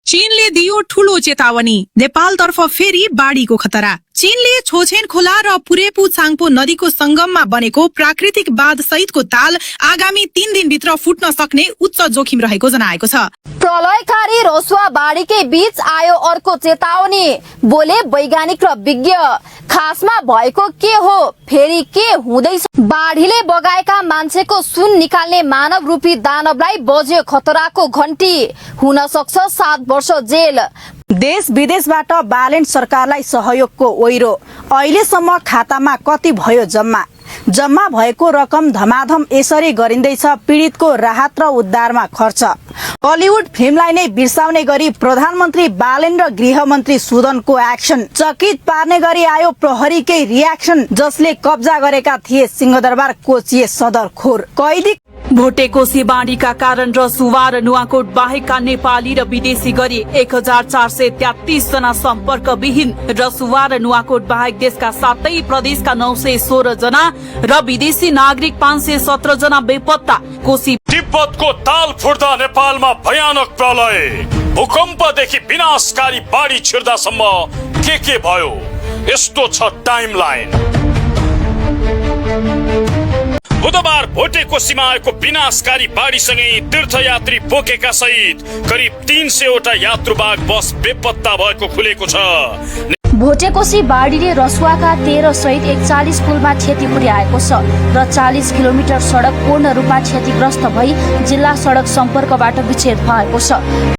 चीनले दियो ठूलो चेतावनी, नेपालतर्फ फेरि बाढीको खतरा। चीनले छोछेन खोला र पुरेपु छाङपो नदीको संगममा बनेको प्राकृतिक बाँध सहितको ताल आगामी 3 दिनभित्र फुट्न सक्ने उच्च जोखिम रहेको जनाएको छ। प्रलयकारी रसुवा बाढीकै बीच आयो अर्को चेतावनी, बोले वैज्ञानिक र विज्ञ। खासमा भएको के हो, फेरि के हुँदैछ? बाढीले बगाएका मान्छेको सुन निकाल्ने मानव रूपी दानवलाई बज्यो खतराको घण्टी, हुन सक्छ 7 वर्ष जेल। देश विदेशबाट बालेन सरकारलाई सहयोगको ओइरो, अहिलेसम्म खातामा कति भयो जम्मा भएको रकम धमाधम यसरी गरिँदैछ पीडितको राहत र उद्धारमा खर्च। हलिउड फिल्मलाई नै बिर्साउने गरी प्रधानमन्त्री बालेन र गृहमन्त्री सुदनको एक्सन, चकित पार्ने गरी आयो प्रहरीकै रियाक्सन, जसले कब्जा गरेका थिए सिंहदरबार कोचिए सदर खोर। कैदी भोटेकोशी बाढीका कारण रसुवा र नुवाकोट बाहेकका नेपाली र विदेशी गरी 1433 जना सम्पर्क विहीन। रसुवा र नुवाकोट बाहेक देशका 7 प्रदेशका 916 जना र विदेशी नागरिक 517 जना बेपत्ता। कोशी तिब्बतको ताल फुट्दा नेपालमा भयानक प्रलय, भूकम्पदेखि विनाशकारी बाढी छिर्दासम्म के भयो, यस्तो छ टाइमलाइन। बुधबार भोटेकोशीमा आएको विनाशकारी बाढीसँगै तीर्थयात्री बोकेका सहित करिब 300 वटा यात्रुवाहक बस बेपत्ता भएको खुलेको छ। भोटेकोशी बाढीले रसुवाका 13 सहित 41 पुलमा क्षति पुर्याएको छ र 40 किलोमिटर सडक पूर्ण रूपमा क्षतिग्रस्त भई जिल्ला सडक सम्पर्कबाट विच्छेद भएको छ।